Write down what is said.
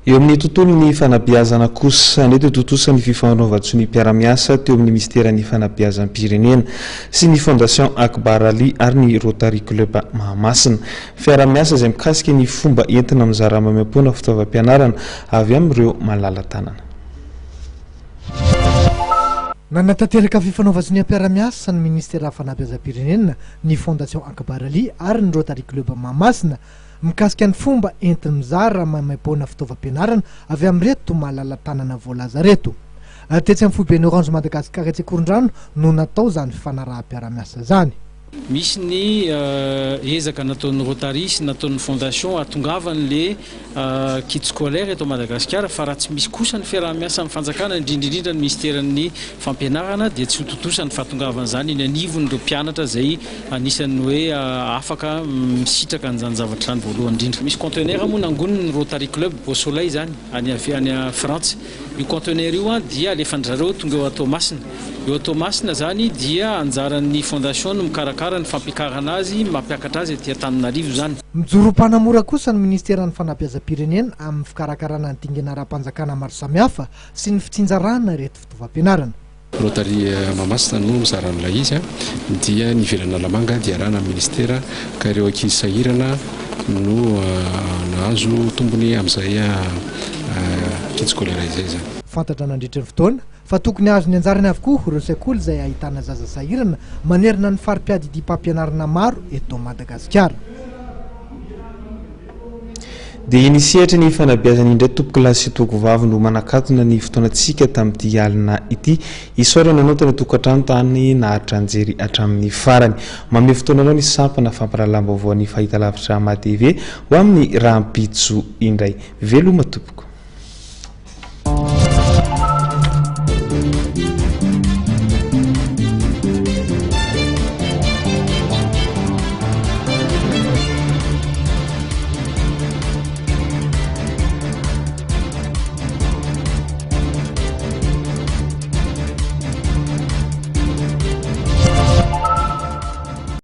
Eo amin'ny tontolon'ny fanabeazana kosa indray dia tontosa ny fifanaovan-tsonia mpiara-miasa teo amin'ny minisiteran'ny fanabeazam-pirenena sy ny Fondation Akbar Ali ary ny Rotary Club Mahamasina. Fiaraha-miasa izay mikasika ny fomba entina mizara maimaimpoana fitaovam-pianarana avy amin'ireo malala-tanana. Nanatanteraka fifanaovan-tsonia mpiara-miasa ny minisiteran'ny fanabeazam-pirenena, ny Fondation Akbar Ali ary ny Rotary Club Mahamasina mikasika ny fomba enti-mizara maimaimpoana fitaovam-pianarana avy amin'ireto malala-tanana voalaza ireto. Tetsy amin'ny foiben'ny Orange Madagascar etsy Ankorondrano no natao izany fifanaraham-piarahamiasa izany. Misy ny ezaka nataon'ny Rotary sy nataon'ny Fondation hahatongavan'le kit scolaire eto Madagasikara fa raha tsy misy kosa ny fiaraha-miasa amin'ny fanjakana indrindra indrindra ny minisiteran'ny fampianarana dia tsy ho tontosa ny fahatongavan'izany eny anivon'ireo mpianatra izay anisan'ny hoe afaka misitraka an'izany zavatra izany voalohany indrindra. Misy conteneur moa nangonin'ny Rotary Club Beau Soleil izany any avy any Frantsa. Io conteneur io dia alefan-dry zareo tonga eo Toamasina. Eo Toamasina izany dia anjaran'ny fondation no mikarakara ny fampiakarana azy, mampiakatra azy aty Antananarivo izany. Mijoro ho mpanamora kosa ny minisiteran'ny fanabeazam-pirenena amin'ny fikarakarana ny dingana ara-panjakana maro samihafa sy ny fitsinjarana ireto fitaovam-pianarana. Rotary Mahamasina no mizara an'ilay izy dia ny ivelan'i Analamanga dia arahana amin'ny ministera ka ireo ankizy sahirana no nahazo tombony amin'izay kit scolaire izay izany. Fantatra nandritry ny fotoana fa tokony hahazo ny anjarany avokoa ireo sekoly izay ahitana zaza sahirana manerana ny fari-piadidiam-pampianarana maro eto Madagasikara. Dia ny sehatry ny fanabeazana indray tompokolahy sy tompokovavy no manakatona ny fotoanantsika tamin'ity alina ity. Isaorana anao tany an-tokantrano tany naharitra nijery hatramin'ny farany. Manome fotoana anao ny sampana fampahalalam-baovao ny fahitalavitra Matv ho amin'ny rahampitso indray. Veloma tompoko.